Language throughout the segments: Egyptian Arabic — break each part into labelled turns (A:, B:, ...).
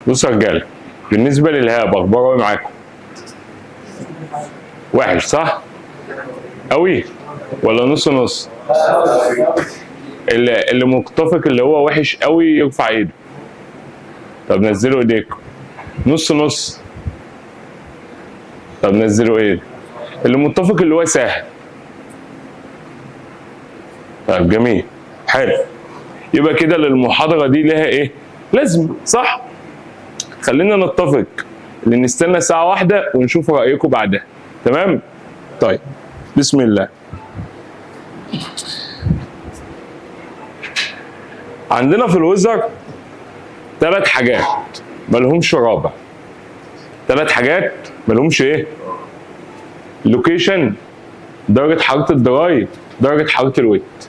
A: بصوا يا رجاله، بالنسبة لل HAP اخباره ايه معاكم؟ وحش صح؟ قوي ولا نص نص؟ اللي متفق اللي هو وحش قوي يرفع ايده. طب نزلوا ايديكم. نص نص. طب نزلوا ايده. اللي متفق اللي هو سهل. طيب جميل، حلو. يبقى كده للمحاضرة دي لها ايه؟ لازم صح؟ خلينا نتفق ان نستنى ساعة واحدة ونشوف رأيكم بعدها، تمام؟ طيب بسم الله. عندنا في ال weather 3 حاجات مالهمش رابع. 3 حاجات مالهمش ايه؟ location، درجة حرارة ال dry، درجة حرارة ال wet.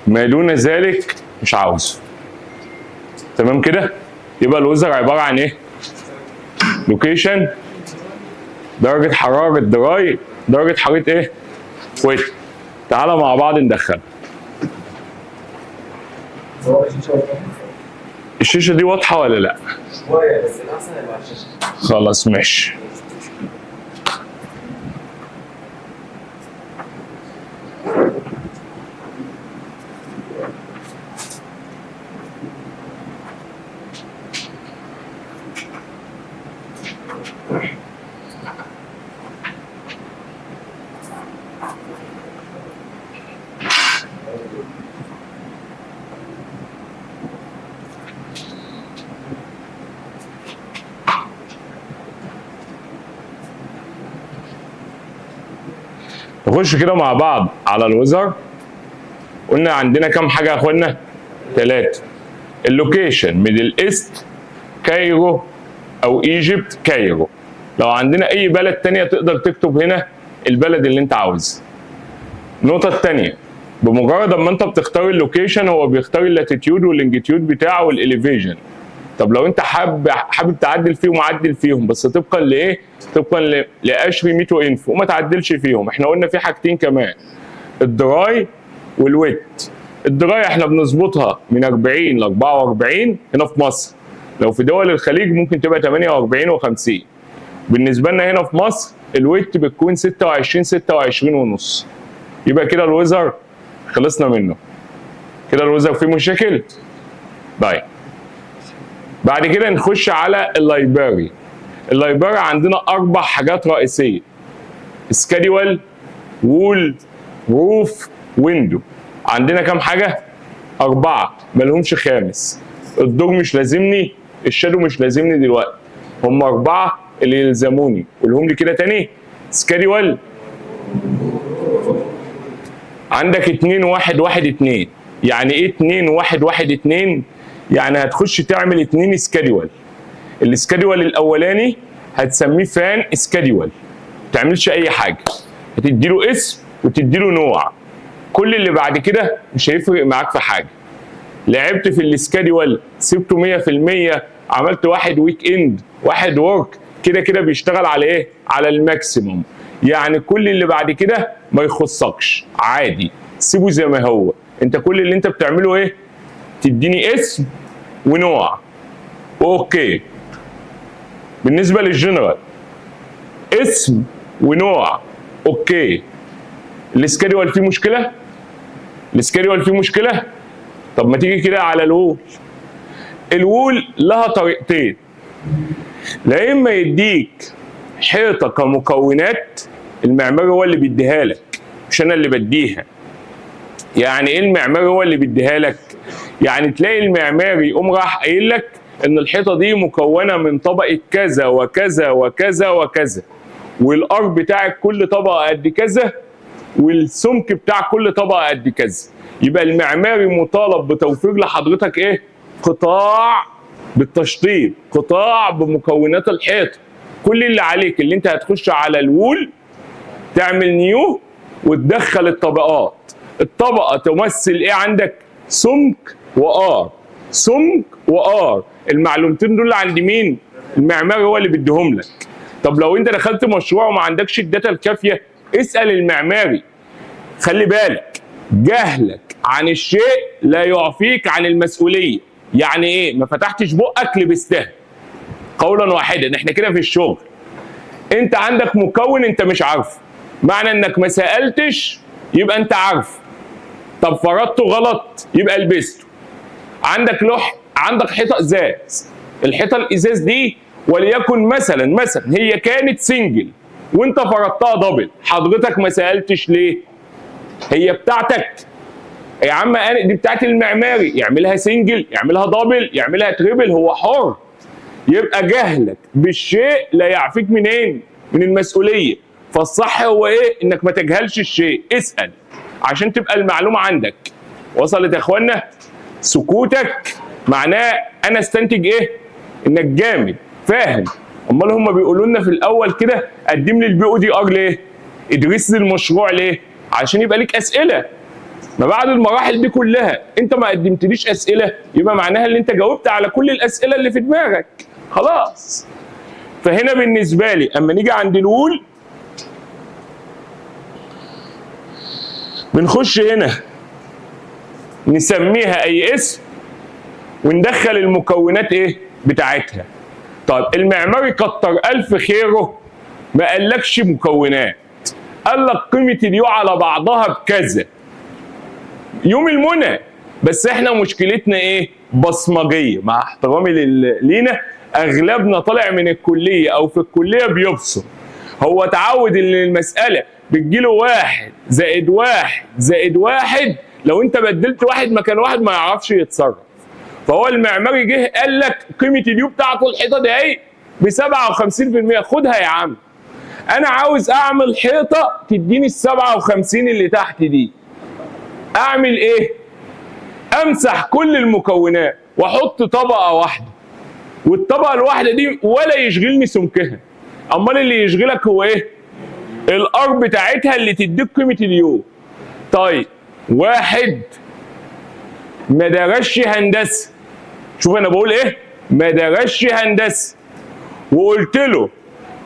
A: ما دون ذلك مش عاوزه. تمام كده؟ يبقى ال weather عبارة عن ايه؟ location، درجة حرارة dry، درجة حرارة ايه؟ wet. تعالى مع بعض ندخل. الشاشة دي واضحة ولا لا؟
B: شوية بس الأحسن يبقى على الشاشة.
A: خلاص ماشي. نخش كده مع بعض على ال weather. قلنا عندنا كام حاجة يا اخوانا؟ 3. ال location Middle East، Cairo او Egypt Cairo. لو عندنا اي بلد تانية تقدر تكتب هنا البلد اللي انت عاوزها. النقطة التانية، بمجرد ما انت بتختار ال location هو بيختار ال latitude وال longitude بتاعه وال elevation. طب لو انت حابب تعدل فيهم عدل فيهم، بس طبقا لايه؟ طبقا ل ASHRAE METO Info، وما تعدلش فيهم. احنا قلنا في حاجتين كمان، ال dry وال wet. ال dry احنا بنظبطها من 40 ل 44 هنا في مصر، لو في دول الخليج ممكن تبقى 48 و50. بالنسبة لنا هنا في مصر ال wet بتكون 26 26 ونص. يبقى كده ال weather خلصنا منه. كده ال weather فيه مشاكل؟ طيب بعد كده نخش على ال library. ال library عندنا 4 حاجات رئيسية: schedule، wall، roof، window. عندنا كام حاجة؟ 4، مالهمش خامس. ال door مش لازمني، ال shadow مش لازمني دلوقتي، هم 4 اللي يلزموني. قولهم لي كده تاني. schedule عندك 2 1 1 2. يعني ايه 2 1 1 2؟ يعني هتخش تعمل 2 schedule. ال schedule الاولاني هتسميه fan schedule، ما تعملش اي حاجة، هتدي له اسم وتدي له نوع. كل اللي بعد كده مش هيفرق معاك في حاجة. لعبت في ال schedule سبته 100%، عملت 1 weekend 1 work، كده كده بيشتغل على ايه؟ على ال maximum. يعني كل اللي بعد كده ما يخصكش، عادي سيبه زي ما هو. انت كل اللي انت بتعمله ايه؟ تديني اسم ونوع. okay. بالنسبة للجنرال اسم ونوع، okay. ال schedule فيه مشكلة؟ ال schedule فيه مشكلة؟ طب ما تيجي كده على ال wall. ال wall لها طريقتين، لا اما يديك حيطة كمكونات، المعماري هو اللي بيديها لك مش انا اللي بديها. يعني ايه المعماري هو اللي بيديها لك؟ يعني تلاقي المعماري يقوم راح قايل لك ان الحيطة دي مكونة من طبقه كذا وكذا وكذا وكذا، وال R بتاع كل طبقه قد كذا، والسمك بتاع كل طبقه قد كذا. يبقى المعماري مطالب بتوفير لحضرتك ايه؟ قطاع بالتشطيب، قطاع بمكونات الحيطة. كل اللي عليك اللي انت هتخش على ال wall تعمل new وتدخل الطبقات. الطبقة تمثل ايه عندك؟ سمك و R، سمك و R. المعلومتين دول عند مين؟ المعماري هو اللي بيديهم لك. طب لو انت دخلت مشروع وما عندكش ال data الكافيه، اسال المعماري. خلي بالك، جهلك عن الشيء لا يعفيك عن المسؤولية. يعني ايه؟ ما فتحتش بقك لبستها. قولا واحدا احنا كده في الشغل. انت عندك مكون انت مش عارفه، معنى انك ما سالتش يبقى انت عارف. طب فرضته غلط يبقى لبسته. عندك لوح، عندك حيطة ازاز، الحيطة الازاز دي وليكن مثلا هي كانت single وانت فرضتها double، حضرتك ما سالتش ليه؟ هي بتاعتك يا عم، انا دي بتاعت المعماري، يعملها single يعملها double يعملها triple، هو حر. يبقى جهلك بالشيء لا يعفيك منين؟ من المسؤولية. فالصح هو ايه؟ انك ما تجهلش الشيء، اسال عشان تبقى المعلومة عندك. وصلت يا اخوانا؟ سكوتك معناه انا استنتج ايه؟ انك جامد فاهم. امال هم بيقولوا لنا في الاول كده قدم لي ال BODR ليه؟ ادرس لي المشروع ليه؟ عشان يبقى ليك اسئلة. ما بعد المراحل دي كلها انت ما قدمتليش اسئلة، يبقى معناها ان انت جاوبت على كل الاسئلة اللي في دماغك خلاص. فهنا بالنسبة لي اما نيجي عند ال wall بنخش هنا نسميها اي اسم وندخل المكونات ايه بتاعتها. طيب المعماري كتر الف خيره ما قالكش مكونات، قال لك قيمة ال U على بعضها بكذا يوم المنى. بس احنا مشكلتنا ايه؟ بصمجيه، مع احترامي لينا اغلبنا طالع من الكلية او في الكلية بيبصم. هو اتعود ان المسالة بتجيله 1 زائد 1 زائد 1، لو انت بدلت واحد مكان واحد ما يعرفش يتصرف. فهو المعماري جه قال لك قيمة ال U بتاعته الحيطة دي اهي ب 57%، خدها يا عم. انا عاوز اعمل حيطة تديني ال 57 اللي تحت دي. اعمل ايه؟ امسح كل المكونات واحط طبقه واحدة، والطبقة الواحدة دي ولا يشغلني سمكها. امال اللي يشغلك هو ايه؟ ال R بتاعتها اللي تديك قيمة ال U. طيب واحد ما درسش هندسة، شوف انا بقول ايه؟ ما درسش هندسة، وقلت له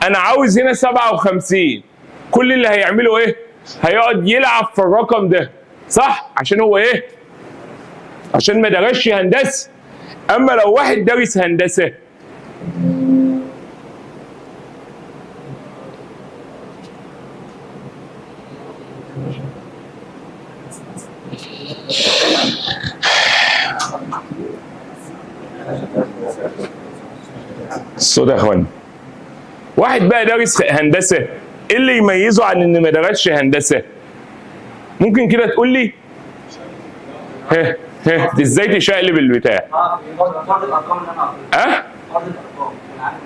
A: انا عاوز هنا 57، كل اللي هيعمله ايه؟ هيقعد يلعب في الرقم ده، صح؟ عشان هو ايه؟ عشان ما درسش هندسة. اما لو واحد دارس هندسة الصوت يا اخوان، واحد بقى دارس هندسة، ايه اللي يميزه عن ان ما درسش هندسة؟ ممكن كده تقول لي ها ها ازاي تشقلب البتاع؟
B: فرض الارقام اللي انا
A: اه؟
B: فرض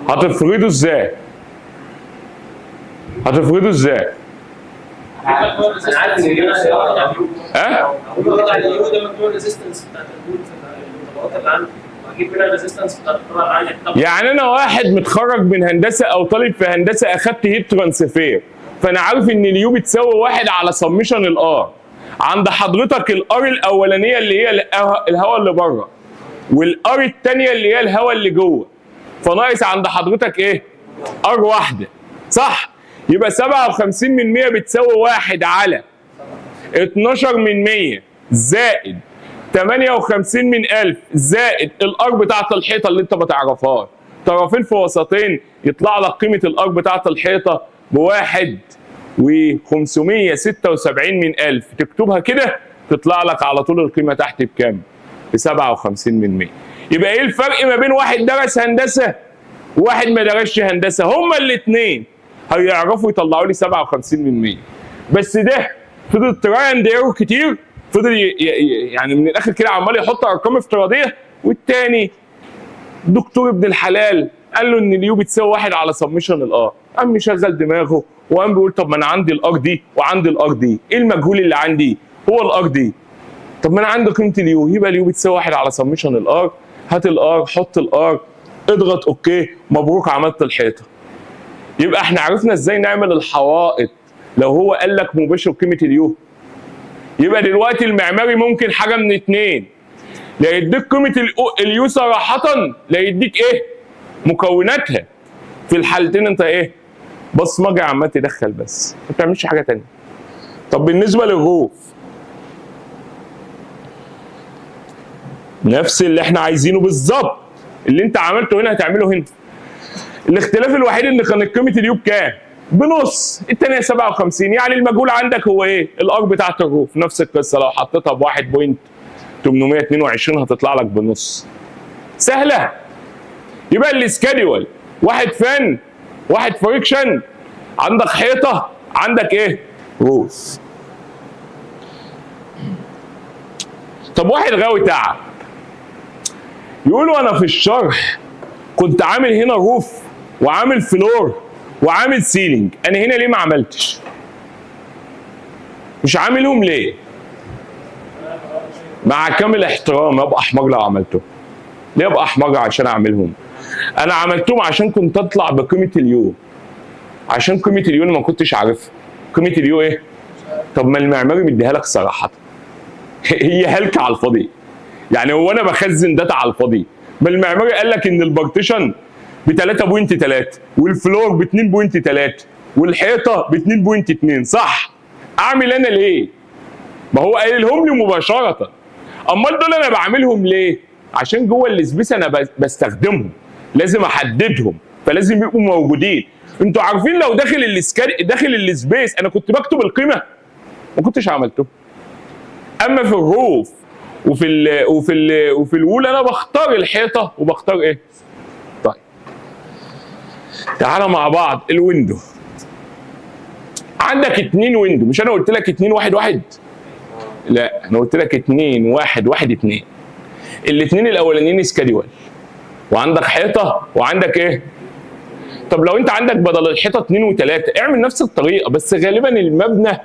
B: الارقام
A: هتفرضه ازاي؟ هتفرضه ازاي؟
C: انا عارف ان ال U
A: اه؟
C: ال U ده مجموع ال resistance بتاعت ال wall الطبقات اللي عندي، واجيب منها ال resistance بتاعت الطبقة اللي عندي.
A: يعني انا واحد متخرج من هندسة او طالب في هندسة اخدت heat transfer، فانا عارف ان ال U بتساوي 1 على summation ال R. عند حضرتك ال R الاولانية اللي هي الهواء اللي بره، وال R الثانية اللي هي الهواء اللي جوه، فناقص عند حضرتك ايه؟ R واحدة، صح؟ يبقى 57 من 100 بتساوي 1 على 12 من 100 زائد 58 من 1000 زائد ال R بتاعت الحيطة اللي انت ما تعرفهاش، طرفين في وسطين، يطلع لك قيمة ال R بتاعت الحيطة بواحد و576 من 1000. تكتبها كده تطلع لك على طول القيمة تحت بكام؟ ب 57 من 100. يبقى ايه الفرق ما بين واحد درس هندسة وواحد ما درسش هندسة؟ هما الاثنين هيعرفوا يطلعوا لي 57 من 100، بس ده فضل try and error كتير، فضل يعني من الاخر كده عمال يحط ارقام افتراضية، والتاني دكتور ابن الحلال قال له ان ال U بتساوي 1 على summation ال R، قام مشغل دماغه وقام بيقول طب ما انا عندي ال R دي وعندي ال R دي، ايه المجهول اللي عندي؟ هو ال R دي. طب ما انا عندي قيمة ال U، يبقى ال U بتساوي 1 على summation ال R، هات ال R، حط ال R، اضغط okay، مبروك عملت الحيطة. يبقى احنا عرفنا ازاي نعمل الحوائط لو هو قال لك مباشر قيمة ال U. يبقى دلوقتي المعماري ممكن حاجة من اتنين، لا يديك قيمة ال U صراحة، لا يديك ايه؟ مكوناتها. في الحالتين انت ايه؟ بصمجه عمال تدخل بس، ما بتعملش حاجة تانية. طب بالنسبة لل roof نفس اللي احنا عايزينه بالظبط، اللي انت عملته هنا هتعمله هنا. الاختلاف الوحيد ان كانت قيمة ال U بكام؟ بنص، الثانية 57. يعني المجهول عندك هو ايه؟ ال R بتاعت ال roof. نفس القصة لو حطيتها ب 1.822 هتطلع لك بنص. سهلة. يبقى ال schedule واحد fan، واحد friction، عندك حيطة، عندك ايه؟ roof. طب واحد غاوي تعب يقولوا انا في الشرح كنت عامل هنا roof وعامل floor وعامل ceiling، انا هنا ليه ما عملتش؟ مش عاملهم ليه؟ مع كامل احترام ابقى احمر لو عملته. ليه ابقى احمر عشان اعملهم؟ انا عملتهم عشان كنت اطلع بقيمة ال U، عشان قيمة ال U ما كنتش عارفها. قيمة ال U ايه؟ طب ما المعماري مديها لك صراحة. هي هلكه على الفاضي. يعني هو انا بخزن data على الفاضي؟ ما المعماري قال لك ان ال partition ب 3.3 وال floor ب 2.3 والحيطه ب 2.2، صح؟ اعمل انا ليه؟ ما هو قايلهم لي مباشرة. امال دول انا بعملهم ليه؟ عشان جوه ال space انا بستخدمهم، لازم احددهم، فلازم يبقوا موجودين. انتوا عارفين لو داخل داخل ال space انا كنت بكتب القيمة؟ ما كنتش عملته. اما في ال roof وفي ال wall انا بختار الحيطة وبختار ايه؟ طيب تعالى مع بعض ال window. عندك 2 window، مش انا قلت لك 2 1 1؟ لا، انا قلت لك 2 1 1 2. الاثنين الاولانيين schedule، وعندك حيطة وعندك ايه؟ طب لو انت عندك بدل الحيطة 2 و3 اعمل نفس الطريقة، بس غالبا المبنى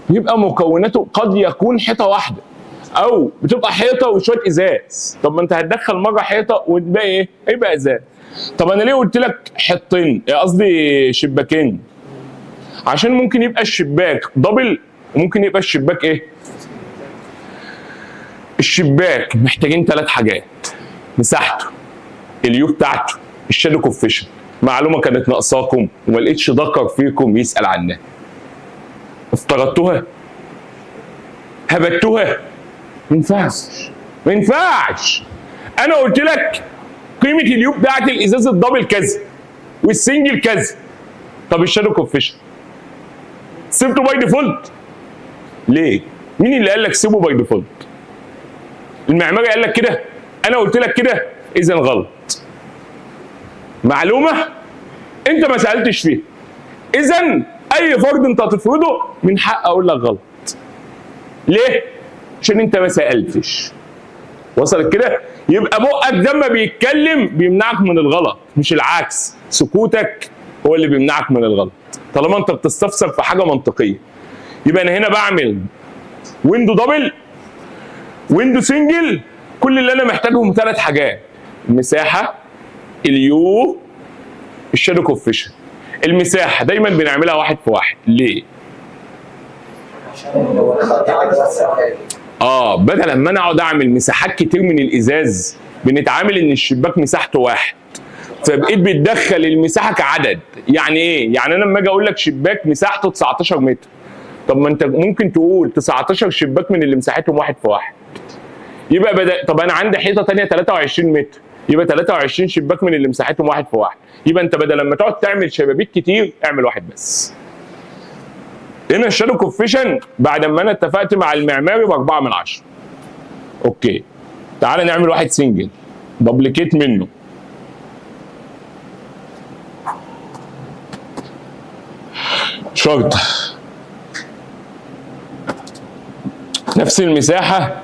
A: بيبقى مكوناته قد يكون حيطة واحدة او بتبقى حيطة وشوية ازاز. طب ما انت هتدخل مرة حيطة والباقي ايه؟ هيبقى ازاز. طب انا ليه قلت لك حيطتين؟ قصدي شباكين، عشان ممكن يبقى الشباك double وممكن يبقى الشباك ايه؟ الشباك محتاجين 3 حاجات: مساحته، ال U بتاعته، ال shadow coefficient. معلومة كانت ناقصاكم وما لقيتش ذكر فيكم يسال عنها. افترضتوها؟ هبتوها؟ ما ينفعش، ما ينفعش. انا قلت لك قيمة ال U بتاعت الازاز ال double كذا وال single كذا. طب ال shadow coefficient سيبته by default ليه؟ مين اللي قال لك سيبه by default؟ المعماري قال لك كده؟ انا قلت لك كده؟ اذا غلط. معلومة انت ما سالتش فيها، اذا اي فرض انت هتفرضه من حق اقول لك غلط. ليه؟ عشان انت ما سالتش. وصلت كده؟ يبقى بقك لما بيتكلم بيمنعك من الغلط، مش العكس. سكوتك هو اللي بيمنعك من الغلط طالما انت بتستفسر في حاجة منطقية. يبقى انا هنا بعمل window double، window single. كل اللي انا محتاجهم 3 حاجات: المساحة، ال U، ال shadow coefficient. المساحة دايما بنعملها 1 في 1. ليه؟ بدل ما انا اقعد اعمل مساحات كتير من الازاز، بنتعامل ان الشباك مساحته 1، فبقيت بتدخل المساحة كعدد. يعني ايه؟ يعني انا لما اجي اقول لك شباك مساحته 19 متر، طب ما انت ممكن تقول 19 شباك من اللي مساحتهم 1 في 1. يبقى بدأ. طب انا عندي حيطة ثانية 23 متر، يبقى 23 شباك من اللي مساحتهم 1 في 1. يبقى انت بدل لما تقعد تعمل شبابيك كتير اعمل 1 بس. هنا ال shadow coefficient بعد ما انا اتفقت مع المعماري ب4 من 10. okay، تعالى نعمل 1 single duplicate منه. شرط نفس المساحة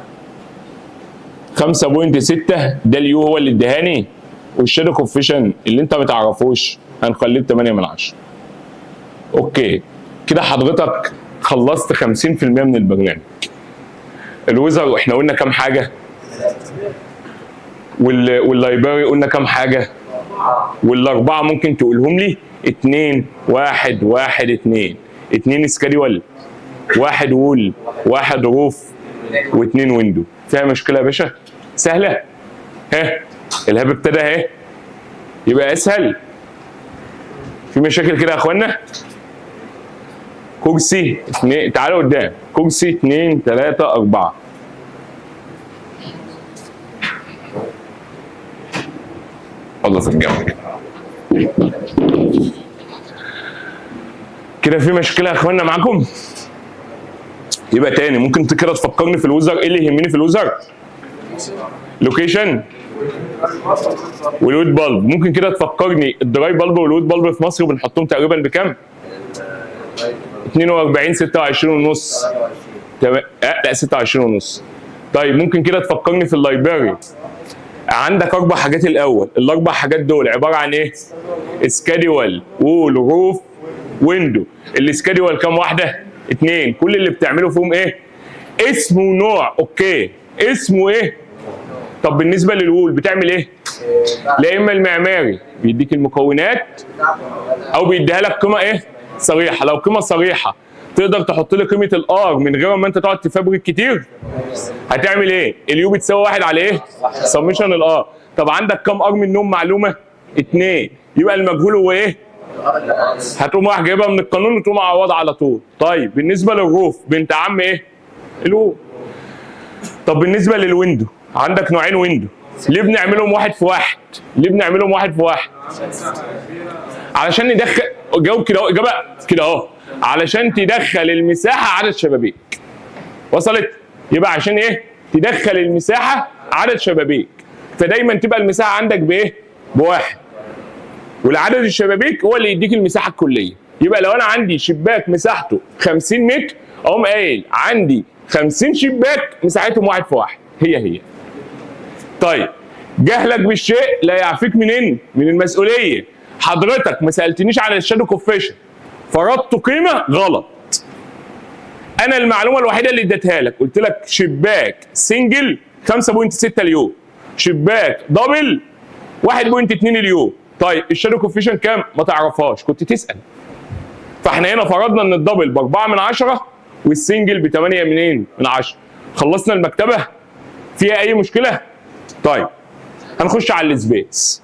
A: 5.6، ده ال U هو اللي ادهاني، وال shadow coefficient اللي انت ما تعرفوش هنخليه 8 من 10. okay كده حضرتك خلصت 50% من البرنامج. ال weather واحنا قلنا كام حاجة، وال library قلنا كام حاجة، والاربعة ممكن تقولهم لي؟ 2 1 1 2، 2 schedule، 1 wall، 1 roof، و2 window. فيها مشكلة يا باشا؟ سهلة. ها الهاب ابتدى اهي، يبقى اسهل. في مشاكل كده يا اخوانا؟ كرسي 2، تعالوا قدام. كرسي 2 3 4. الله في الجنب كده. كده في مشكلة يا اخوانا معاكم؟ يبقى تاني، ممكن انت كده تفكرني في ال weather؟ ايه اللي يهمني في ال weather؟ location وال wet bulb. ممكن كده تفكرني ال dry bulb وال wet bulb في مصر بنحطهم تقريبا بكام؟ 42، 26 ونص، تمام. لا، 26 ونص. طيب، ممكن كده تفكرني في ال library؟ عندك اربع حاجات الاول، الاربع حاجات دول عبارة عن ايه؟ schedule، wall، roof، window. ال schedule كام واحده؟ اتنين. كل اللي بتعمله فيهم ايه؟ اسم ونوع. okay، اسمه ايه؟ طب بالنسبة لل wall بتعمل ايه؟ لا اما المعماري بيديك المكونات او بيديها لك قيمة ايه؟ صريحه. لو قيمة صريحه، تقدر تحط لي قيمة ال R من غير ما انت تقعد تفبرك كتير؟ هتعمل ايه؟ ال U بتساوي واحد على ايه؟ summation ال R. طب عندك كام R منهم معلومه؟ اتنين. يبقى المجهول هو ايه؟ هتقوم رايح جايبها من القانون وتقوم عوض على طول. طيب، بالنسبة لل roof، بنت عم ايه؟ ال wall. طب بالنسبة لل window، عندك نوعين window. ليه بنعملهم واحد في واحد؟ ليه بنعملهم واحد في واحد؟ علشان ندخل، جاوب كده اهو، اجابه كده اهو، علشان تدخل المساحة عدد شبابيك. وصلت؟ يبقى عشان ايه؟ تدخل المساحة عدد شبابيك، فدايما تبقى المساحة عندك بايه؟ بواحد، والعدد الشبابيك هو اللي يديك المساحة الكليه. يبقى لو انا عندي شباك مساحته 50 متر، اقوم قايل عندي 50 شباك مساحتهم واحد في واحد، هي هي. طيب، جهلك بالشيء لا يعفيك منين؟ من المسؤوليه. حضرتك ما سالتنيش على ال shadow coefficient، فرضت قيمة غلط. انا المعلومة الوحيدة اللي اديتها لك، قلت لك شباك single 5.6 ال U، شباك double 1.2 ال U. طيب، ال shadow coefficient كام؟ ما تعرفهاش، كنت تسال. فاحنا هنا فرضنا ان ال double ب 4 من 10 وال single ب 8 منين؟ من 10. خلصنا المكتبه؟ فيها اي مشكله؟ طيب، هنخش على ال space.